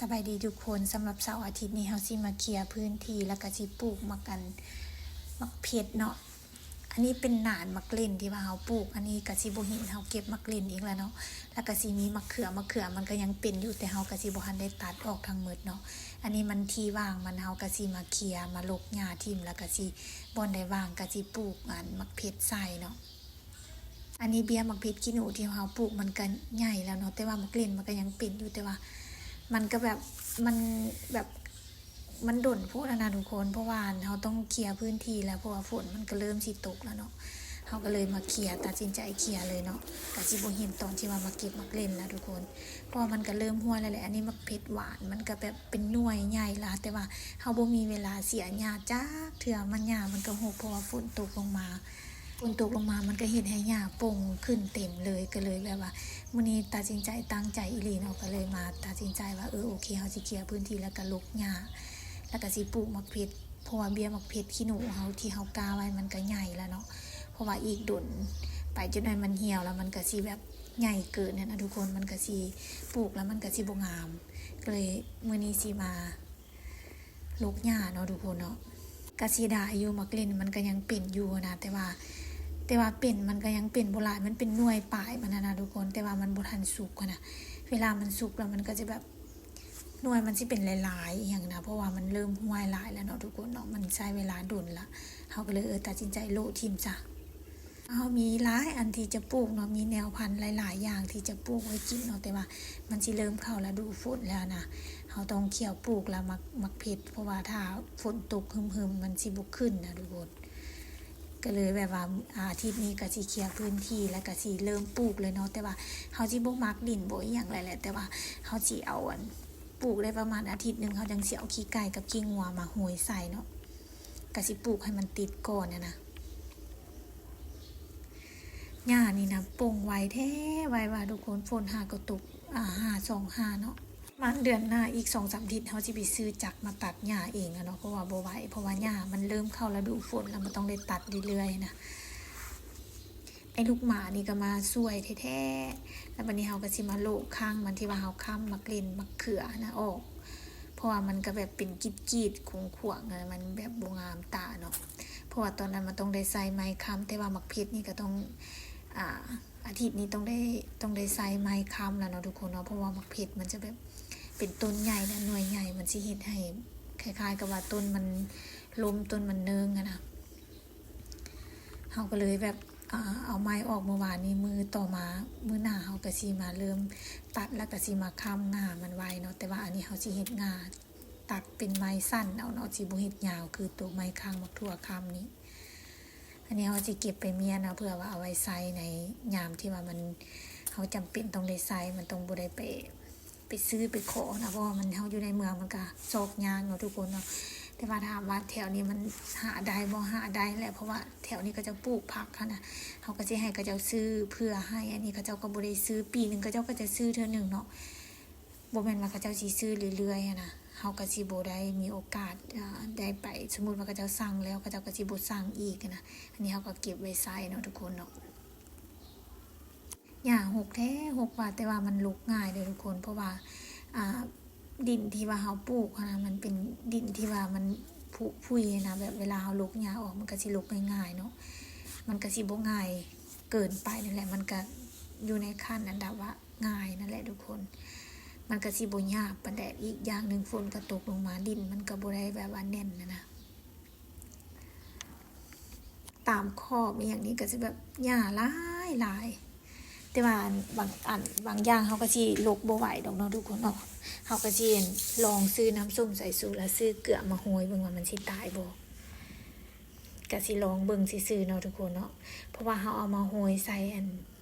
ສະບາຍດີທຸກຄົນ, ສຳລັບເສົາອາທິດນີ້ເຮົາຊິມາເຄຍພື້ນທີ່ ແລ້ວກະຊິປູກໝາກອັນ ໝາກເຜັດເນາະ. ອັນນີ້ເປັນໜານໝາກເລັ່ນທີ່ວ່າເຮົາປູກ, ອັນນີ້ກະຊິບໍ່ເຫັນເຮົາເກັບໝາກເລັ່ນອີກແລ້ວເນາະ. ແລ້ວກະຊິມີໝາກເຂືອ, ໝາກເຂືອມັນກະຍັງເປັນຢູ່ ແຕ່ເຮົາກະຊິບໍ່ທັນໄດ້ຕັດອອກທັງໝົດເນາະ. ອັນນີ້ມັນທີ່ວ່າງມັນ, ເຮົາກະຊິມາເຄຍ ມາລົກຫຍ້າຖິ້ມ ແລ້ວກະຊິ ບ່ອນໃດວ່າງກະຊິປູກອັນໝາກເຜັດໃສ່ເນາະ. ອັນນີ້ເບ້ຍໝາກເຜັດຂີ້ໜູທີ່ເຮົາປູກມັນກະໃຫຍ່ແລ້ວເນາະ, ແຕ່ວ່າໝາກເລັ່ນມັນກະຍັງເປັນຢູ່, ແຕ່ວ່າມັນກະແບບ ມັນແບບ ມັນດົນໂພດຫັ້ນນະທຸກຄົນ, ເພາະວ່າເຮົາຕ້ອງເຄຍພື້ນທີ່ແລ້ວ ເພາະວ່າຝົນມັນກະເລີ່ມຊິຕົກແລ້ວເນາະ. ເຮົາກະເລີຍມາເຄຍ, ຕັດສິນໃຈເຄຍເລີຍເນາະ. ກະຊິບໍ່ເຫັນຕອນທີ່ວ່າມາເກັບໝາກເລັ່ນແລ້ວທຸກຄົນ, ເພາະວ່າມັນກະເລີ່ມຮ່ວງແລ້ວແຫຼະ. ອັນນີ້ໝາກເຜັດຫວານ ມັນກະແບບເປັນໜ່ວຍໃຫຍ່ລະ, ແຕ່ວ່າເຮົາບໍ່ມີເວລາເສຍຫຍ້າຈັກເທື່ອ, ມັນ ຫຍ້າມັນກະຮົກ ເພາະວ່າຝົນຕົກລົງມາ. ຝົນຕົກລົງມາມັນກະເຮັດໃຫ້ຫຍ້າປົ່ງຂຶ້ນເຕັມເລີຍ, ກະເລີຍແບບວ່າມື້ນີ້ຕັດສິນໃຈຕັ້ງໃຈອີ່ຫຼີເນາະ, ກະເລີຍມາຕັດສິນໃຈວ່າ ເອີ ໂອເຄ ເຮົາຊິເຄຍພື້ນທີ່ ແລ້ວກະລົກຫຍ້າ ແລ້ວກະຊິປູກໝາກເຜັດ, ເພາະວ່າເບ້ຍໝາກເຜັດຂີ້ໜູເຮົາທີ່ເຮົາກ້າໄວ້ມັນກະໃຫຍ່ແລ້ວເນາະ, ເພາະວ່າອີກດົນໄປ ຈັກໜ່ອຍມັນຫ່ຽວແລ້ວ ມັນກະຊິແບບໃຫຍ່ເກີນຫັ້ນນະທຸກຄົນ, ມັນກະຊິ ປູກແລ້ວມັນກະຊິບໍ່ງາມ. ກະເລີຍມື້ນີ້ຊິມາ ລົກຫຍ້າເນາະທຸກຄົນເນາະ. ກະເສຍດາຍຢູ່, ໝາກເລັ່ນມັນກະຍັງເປັນຢູ່ຫັ້ນນະ, ແຕ່ວ່າ ແຕ່ວ່າເປັນ ມັນກະຍັງເປັນບໍ່ຫຼາຍ, ມັນເປັນໜ່ວຍປາຍມັນຫັ້ນນະທຸກຄົນ, ແຕ່ວ່າມັນບໍ່ທັນສຸກຫັ້ນນະ. ເວລາມັນສຸກແລ້ວມັນກະຈະແບບ ໜ່ວຍມັນຊິເປັນຫຼາຍໆອີ່ຫຍັງນະ, ເພາະວ່າມັນເລີ່ມຮ່ວງຫຼາຍແລ້ວເນາະທຸກຄົນເນາະ, ມັນໃຊ້ເວລາດົນລະ. ເຮົາກະເລີຍ ເອີ ຕັດສິນໃຈໂລະຖິ້ມຊະ. ເຮົາມີຫຼາຍອັນທີ່ຈະປູກເນາະ, ມີແນວພັນຫຼາຍໆຢ່າງທີ່ຈະປູກໄວ້ກິນເນາະ, ແຕ່ວ່າມັນຊິເລີ່ມເຂົ້າລະດູຝົນແລ້ວນະ. ເຮົາຕ້ອງຂ້ຽວປູກລະໝາກ ໝາກເຜັດ, ເພາະວ່າຖ້າຝົນຕົກຮຶມໆ ມັນຊິບໍ່ຂຶ້ນນະທຸກຄົນ. ກະເລີຍແບບວ່າອາທິດນີ້ກະຊິເຄຍພື້ນທີ່ ແລ້ວກະຊິເລີ່ມປູກເລີຍເນາະ, ແຕ່ວ່າເຮົາຊິບໍ່ໝັກດິນບໍ່ອີ່ຫຍັງແຫຼະ, ແຕ່ວ່າເຮົາຊິເອົາອັນ ປູກໄດ້ປະມານອາທິດໜຶ່ງ ເຮົາຈັ່ງຊິເອົາຂີ້ໄກ່ກັບຂີ້ງົວມາໂຮຍໃສ່ເນາະ, ກະຊິປູກໃຫ້ມັນຕິດກ່ອນຫັ້ນນະ. ຫຍ້ານີ້ນະປົ່ງໄວແທ້ ໄວວ່າທຸກຄົນ, ຝົນຫາກະຕົກ ອາ ຫາສອງຫາເນາະ. ປະມານເດືອນໜ້າອີກສອງສາມອາທິດ ເຮົາຊິໄປຊື້ຈັກມາຕັດຫຍ້າເອງຫັ້ນເນາະ, ເພາະວ່າບໍ່ໄຫວ, ເພາະວ່າຫຍ້າມັນເລີ່ມເຂົ້າລະດູຝົນແລ້ວ, ມັນຕ້ອງໄດ້ຕັດເລື້ອຍໆນະ. ໄອ້ລູກໝານີ້ກະມາຊ່ວຍແທ້ໆ. ແລ້ວບາດນີ້ເຮົາກະຊິມາໂລະຄັ້ງມັນ ທີ່ວ່າເຮົາຄ້ຳໝາກເລັ່ນໝາກເຂືອຫັ້ນນະອອກ, ເພາະວ່າມັນກະແບບເປັນກີດໆຂວາງໆ ມັນແບບບໍ່ງາມຕາເນາະ. ເພາະວ່າຕອນນັ້ນມັນຕ້ອງໄດ້ໃຊ້ໄມ້ຄ້ຳ, ແຕ່ວ່າໝາກເຜັດນີ້ກະຕ້ອງ ອາ ອາທິດນີ້ຕ້ອງໄດ້ ຕ້ອງໄດ້ໃຊ້ໄມ້ຄ້ຳແລ້ວເນາະທຸກຄົນເນາະ, ເພາະວ່າໝາກເຜັດມັນຈະແບບເປັນຕົ້ນໃຫຍ່ ແລະ ໜ່ວຍໃຫຍ່, ມັນຊິເຮັດໃຫ້ຄ້າຍໆກັບວ່າຕົ້ນມັນລົ້ມ ຕົ້ນມັນເນີ່ງຫັ້ນນະ. ເຮົາກະເລີຍແບບ ອາ ເອົາໄມ້ອອກມື້ວານນີ້, ມື້ຕໍ່ມາ ມື້ໜ້າເຮົາກະຊິມາເລີ່ມຕັດ ແລ້ວກະຊິມາຄ້ຳງ່າມັນໄວ້ເນາະ, ແຕ່ວ່າອັນນີ້ເຮົາຊິເຮັດງ່າ ຕັດເປັນໄມ້ສັ້ນເອົາເນາະ, ຊິບໍ່ເຮັດຍາວຄືໂຕໄມ້ຄ້ຳໝາກຖົ່ວຄ້ຳນີ້. ອັນນີ້ເຮົາຊິເກັບໄປມ້ຽນເອົາ ເພື່ອວ່າເອົາໄວ້ໃຊ້ໃນຍາມທີ່ວ່າມັນ ເຮົາຈຳເປັນຕ້ອງໄດ້ໃຊ້, ມັນຕ້ອງບໍ່ໄດ້ໄປ ໄປຊື້ໄປຂໍນະ, ເພາະວ່າມັນ ເຮົາຢູ່ໃນເມືອງມັນກະຊອກຍາກເນາະທຸກຄົນເນາະ. ແຕ່ວ່າຖາມວ່າແຖວນີ້ມັນຫາໄດ້ບໍ່? ຫາໄດ້ແຫຼະ, ເພາະວ່າແຖວນີ້ເຂົາເຈົ້າປູກຜັກຫັ້ນນະ, ເຮົາກະຊິໃຫ້ເຂົາເຈົ້າຊື້ເພື່ອໃຫ້, ອັນນີ້ເຂົາເຈົ້າກະບໍ່ໄດ້ຊື້, ປີໜຶ່ງເຂົາເຈົ້າກະຈະຊື້ເທື່ອໜຶ່ງເນາະ. ບໍ່ແມ່ນວ່າເຂົາເຈົ້າຊິຊື້ເລື້ອຍໆຫັ້ນນະ, ເຮົາກະຊິບໍ່ໄດ້ມີໂອກາດ ອາ ໄດ້ໄປ. ສົມມຸດວ່າເຂົາເຈົ້າສັ່ງແລ້ວ ເຂົາເຈົ້າກະຊິບໍ່ສັ່ງອີກຫັ້ນນະ. ອັນນີ້ເຮົາກະເກັບໄວ້ໃຊ້ເນາະທຸກຄົນເນາະ. ຫຍ້າຮົກແທ້ຮົກວ່າ, ແຕ່ວ່າມັນລົກງ່າຍເດີທຸກຄົນ, ເພາະວ່າ ອາ ດິນທີ່ວ່າເຮົາປູກຫັ້ນນະ ມັນເປັນດິນທີ່ວ່າມັນຜຸຜຸຍຫັ້ນນະ, ແບບເວລາເຮົາລົກຫຍ້າອອກ ມັນກະຊິລົກງ່າຍໆເນາະ, ມັນກະຊິບໍ່ງ່າຍເກີນໄປນັ້ນແຫຼະ, ມັນກະຢູ່ໃນຂັ້ນອັນດັບວ່າ ງ່າຍນັ້ນແຫຼະທຸກຄົນ, ມັນກະຊິບໍ່ຫຍາບປານໃດ. ອີກຢ່າງໜຶ່ງ ຝົນກະຕົກລົງມາ, ດິນມັນກະບໍ່ໄດ້ແບບວ່າແໜ້ນຫັ້ນນະ. ຕາມຂອບອີ່ຫຍັງນີ້ກະຊິແບບຫຍ້າຫຼາຍໆ, ແຕ່ວ່າບາງອັນ ບາງຢ່າງເຮົາກະຊິລົກບໍ່ໄຫວດອກເນາະທຸກຄົນເນາະ. ເຮົາກະຊິລອງຊື້ນ້ຳສົ້ມສາຍຊູ ແລ້ວຊື້ເກືອມາໂຮຍເບິ່ງວ່າມັນຊິຕາຍບໍ່, ກະຊິລອງເບິ່ງຊື່ໆເນາະທຸກຄົນເນາະ. ເພາະວ່າເຮົາເອົາມາໂຮຍໃສ່ອັນ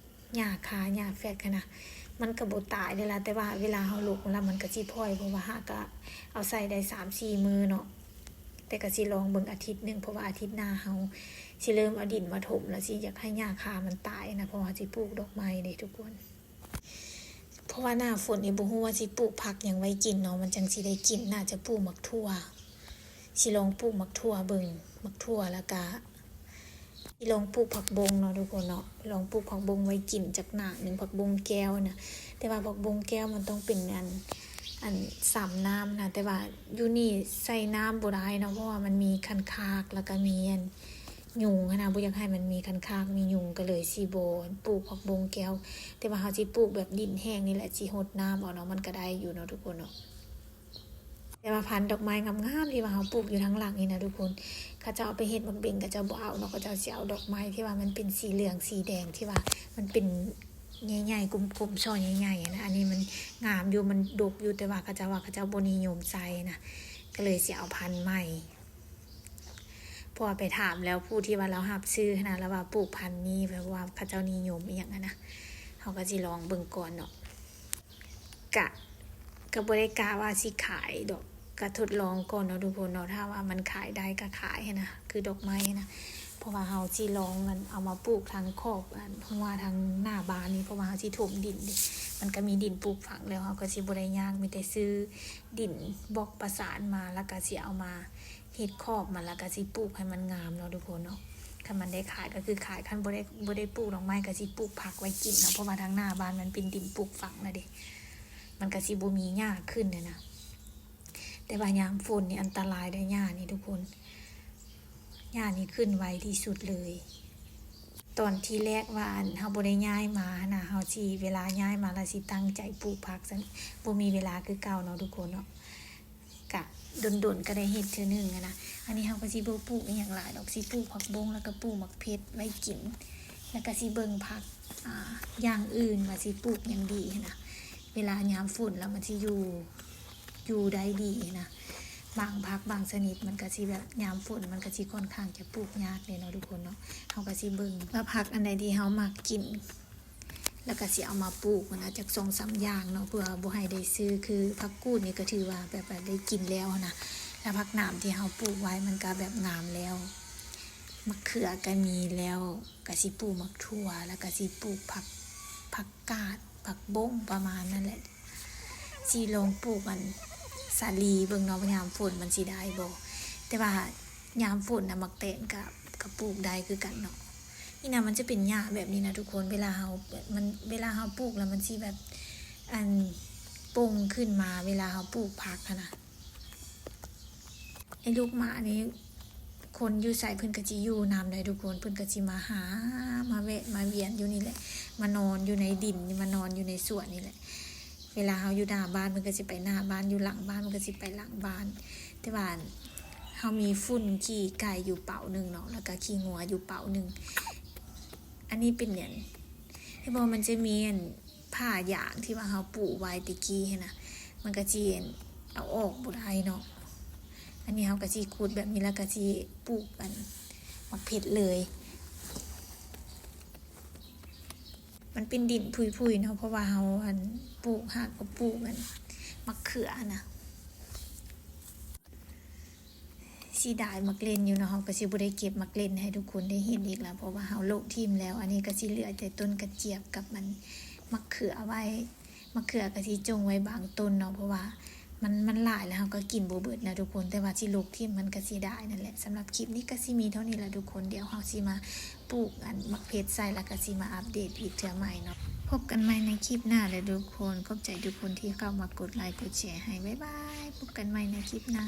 ຫຍ້າຄາ ຫຍ້າແຟກຫັ້ນນະ, ມັນກະບໍ່ຕາຍເດລະ, ແຕ່ວ່າເວລາເຮົາລົກລະ ມັນກະຊິຜ່ອຍ, ເພາະວ່າຫາກະເອົາໃສ່ໄດ້ສາມສີ່ມື້ເນາະ. ແຕ່ກະຊິລອງເບິ່ງອາທິດໜຶ່ງ, ເພາະວ່າອາທິດໜ້າເຮົາຊິເລີ່ມເອົາດິນມາຖົມລະ, ຊິຢາກໃຫ້ຫຍ້າຄາມັນຕາຍນະ, ເພາະວ່າເຮົາຊິປູກດອກໄມ້ເດ້ທຸກຄົນ. ເພາະວ່າໜ້າຝົນນີ້ບໍ່ຮູ້ວ່າຊິປູກຜັກຫຍັງໄວ້ກິນເນາະ, ມັນຈັ່ງຊິໄດ້ກິນ. ໜ້າຈະປູກໝາກຖົ່ວ, ຊິລອງປູກໝາກຖົ່ວເບິ່ງ, ໝາກຖົ່ວ ແລ້ວກະ ຊິລອງປູກຜັກບົ້ງເນາະທຸກຄົນເນາະ, ລອງປູກຜັກບົ້ງໄວ້ກິນຈັກໜາກໜຶ່ງ, ຜັກບົ້ງແກ້ວນະ. ແຕ່ວ່າຜັກບົ້ງແກ້ວມັນຕ້ອງເປັນອັນ ອັນ ຊຳນ້ຳນະ ແຕ່ວ່າຢູ່ນີ້ໃສ່ນ້ຳບໍ່ໄດ້ເນາະ ເພາະວ່າມັນມີຄັນຄາກ ແລ້ວກໍມີອັນ ຍຸງຫັ້ນນະ ບໍ່ຢາກໃຫ້ມັນມີຄັນຄາກ ມີຍຸງ ກໍເລີຍຊິບໍ່ປູກຜັກບົ້ງແກ້ວ. ແຕ່ວ່າເຮົາຊິປູກແບບດິນແຫ້ງນີ້ແຫຼະ ຊິຫົດນ້ຳເອົາເນາະ ມັນກໍໄດ້ຢູ່ເນາະທຸກຄົນເນາະ. ແຕ່ວ່າພັນດອກໄມ້ງາມໆ ທີ່ວ່າເຮົາປູກຢູ່ທາງຫຼັງນີ້ນະທຸກຄົນ ເຂົາເຈົ້າເອົາໄປເຮັດໝາກເບັງ ເຂົາເຈົ້າບໍ່ເອົາເນາະ ເຂົາເຈົ້າຊິເອົາດອກໄມ້ທີ່ວ່າມັນເປັນສີເຫຼືອງສີແດງ ທີ່ວ່າມັນເປັນໃຫຍ່ໆ ກົມໆ ຊ່ອໃຫຍ່ໆ ຫັ້ນນະ. ອັນນີ້ມັນງາມຢູ່ ມັນດົກຢູ່ ແຕ່ວ່າເຂົາເຈົ້າວ່າເຂົາເຈົ້າບໍ່ນິຍົມໃສ່ນະ ກໍເລີຍຊິເອົາພັນໃໝ່. ເພາະວ່າໄປຖາມແລ້ວ ຜູ້ທີ່ວ່າລາວຮັບຊື້ຫັ້ນນະ ລາວວ່າປູກພັນນີ້ ແບບວ່າເຂົາເຈົ້ານິຍົມອີ່ຫຍັງຫັ້ນນະ ເຮົາກໍຊິລອງເບິ່ງກ່ອນເນາະ. ກະ ກະບໍ່ໄດ້ກະວ່າຊິຂາຍດອກ ກະທົດລອງກ່ອນເນາະທຸກຄົນເນາະ ຖ້າວ່າມັນຂາຍໄດ້ກະຂາຍຫັ້ນນະ ຄືດອກໄມ້ຫັ້ນນະ. ເພາະວ່າເຮົາຊິລອງອັນ ເອົາມາປູກທາງຂອບອັນ ຮົ້ວທາງໜ້າບ້ານນີ້ ເພາະວ່າເຮົາຊິຖົມດິນເດ້ ມັນກະມີດິນປູກຝັງແລ້ວ ເຮົາກະຊິບໍ່ໄດ້ຍາກ ມີແຕ່ຊື້ດິນບລັອກປະສານມາ ແລ້ວກະຊິເອົາມາ ເຮັດຂອບມັນ ແລ້ວກະຊິປູກໃຫ້ມັນງາມເນາະທຸກຄົນເນາະ. ຄັນມັນໄດ້ຂາຍກໍຄືຂາຍ ຄັນບໍ່ໄດ້ ບໍ່ໄດ້ປູກດອກໄມ້ກໍຊິປູກຜັກໄວ້ກິນເນາະ ເພາະວ່າທາງໜ້າບ້ານມັນເປັນດິນປູກຝັງນະເດ້ ມັນກໍຊິບໍ່ມີຫຍ້າຂຶ້ນຫັ້ນນະ. ແຕ່ວ່າຍາມຝົນນີ້ອັນຕະລາຍເດ້ ຫຍ້ານີ້ທຸກຄົນ ຫຍ້ານີ້ຂຶ້ນໄວທີ່ສຸດເລີຍ. ຕອນທີແລກວ່າອັນ ເຮົາບໍ່ໄດ້ຍ້າຍມາຫັ້ນນະ ເຮົາຊິ ເວລາຍ້າຍມາແລ້ວຊິຕັ້ງໃຈປູກຜັກຊັ້ນ ບໍ່ມີເວລາຄືເກົ່າເນາະທຸກຄົນເນາະ. ກະດົນໆ ກະໄດ້ເຮັດເທື່ອໜຶ່ງຫັ້ນນະ. ອັນນີ້ເຮົາກະຊິບໍ່ປູກອີ່ຫຍັງຫຼາຍດອກ ຊິປູກຜັກບົ້ງ ແລ້ວກະປູກໝາກເຜັດໄວ້ກິນ ແລ້ວກະຊິເບິ່ງຜັກ ອ່າ ຢ່າງອື່ນວ່າຊິປູກຫຍັງດີຫັ້ນນະ. ເວລາຍາມຝົນແລ້ວມັນຊິຢູ່ ຢູ່ໄດ້ດີຫັ້ນນະ. ບາງຜັກບາງຊະນິດມັນກະຊິແບບ ຍາມຝົນມັນກະຊິຂ້ອນຂ້າງຈະປູກຍາກເດ້ເນາະທຸກຄົນເນາະ. ເຮົາກະຊິເບິ່ງວ່າຜັກອັນໃດທີ່ເຮົາມັກກິນ ແລ້ວກະຊິເອົາມາປູກຫັ້ນນະ ຈັກສອງສາມຢ່າງເນາະ ເພື່ອບໍ່ໃຫ້ໄດ້ຊື້ ຄືຜັກກູດນີ້ກະຖືວ່າແບບວ່າໄດ້ກິນແລ້ວຫັ້ນນະ ແລ້ວຜັກໜາມທີ່ເຮົາປູກໄວ້ມັນກະແບບງາມແລ້ວ ໝາກເຂືອກະມີແລ້ວ ກະຊິປູກໝາກຖົ່ວ ແລ້ວກະຊິປູກຜັກ ຜັກກາດ ຜັກບົ້ງ ປະມານນັ້ນແຫຼະ. ຊິລອງປູກອັນສາລີເບິ່ງເນາະ ວ່າຍາມຝົນມັນຊິໄດ້ບໍ່ ແຕ່ວ່າຍາມຝົນນະ ໝາກແຕນກະ ກະປູກໄດ້ຄືກັນເນາະ. ນີ້ນະ ມັນຈະເປັນຫຍ້າແບບນີ້ນະທຸກຄົນ ເວລາເຮົາ ມັນ ເວລາເຮົາປູກແລ້ວມັນຊິແບບ ອັນ ປົ່ງຂຶ້ນມາ ເວລາເຮົາປູກຜັກຫັ້ນນະ. ໄອ້ລູກໝານີ້ ຄົນຢູ່ໃສເພິ່ນກະຊິຢູ່ນຳໄດ໋ທຸກຄົນ ເພິ່ນກະຊິມາຫາ ມາແວະມາວຽນຢູ່ນີ້ແຫຼະ ມານອນຢູ່ໃນດິນ ມານອນຢູ່ໃນສວນນີ້ແຫຼະ. ເວລາເຮົາຢູ່ໜ້າບ້ານເພິ່ນກະຊິໄປໜ້າບ້ານ ຢູ່ຫຼັງບ້ານເພິ່ນກະຊິໄປຫຼັງບ້ານ. ແຕ່ວ່າເຮົາມີຝຸ່ນຂີ້ໄກ່ຢູ່ເປົາໜຶ່ງເນາະ ແລ້ວກະຂີ້ງົວຢູ່ເປົາໜຶ່ງ. ອັນນີ້ເປັນຫຍັງ ເຫັນບໍ່ ມັນຈະມີອັນ ຜ້າຢາງທີ່ວ່າເຮົາປູໄວ້ແຕ່ກີ້ຫັ້ນນະ ມັນກະຊິເອົາອອກບໍ່ໄດ້ເນາະ. ອັນນີ້ເຮົາກະຊິຂຸດແບບນີ້ ແລ້ວກະຊິປູກອັນໝາກເຜັດເລີຍ. ມັນເປັນດິນຜຸຍໆເນາະ ເພາະວ່າເຮົາອັນ ປູກຮາກ ກໍປູກອັນໝາກເຂືອຫັ້ນນະ. ເສຍດາຍໝາກເລັ່ນຢູ່ເນາະ ເຮົາກະຊິບໍ່ໄດ້ເກັບໝາກເລັ່ນໃຫ້ທຸກຄົນໄດ້ເຫັນອີກລະ ເພາະວ່າເຮົາໂລະຖິ້ມແລ້ວ. ອັນນີ້ກະຊິເຫຼືອແຕ່ຕົ້ນກະຈຽບກັບອັນໝາກເຂືອໄວ້ ໝາກເຂືອກະຊິຈົ່ງໄວ້ບາງຕົ້ນເນາະ ເພາະວ່າມັນ ມັນຫຼາຍແລ້ວເຮົາກະກິນບໍ່ເບິດນະທຸກຄົນ ແຕ່ວ່າຊິໂລະຖິ້ມມັນກະເສຍດາຍນັ້ນແຫຼະ. ສຳລັບຄລິບນີ້ກະຊິມີເທົ່ານີ້ລະທຸກຄົນ ດຽວເຮົາຊິມາປູກອັນໝາກເຜັດໃສ່ ລະກະຊິມາອັບເດດອີກເທື່ອໃໝ່ເນາະ. ພົບກັນໃໝ່ໃນຄລິບໜ້າເດີທຸກຄົນ ຂອບໃຈທຸກຄົນທີ່ເຂົ້າມາກົດໄລກົດແຊໃຫ້ ບາຍບາຍ ພົບກັນໃໝ່ໃນຄລິບໜ້າ.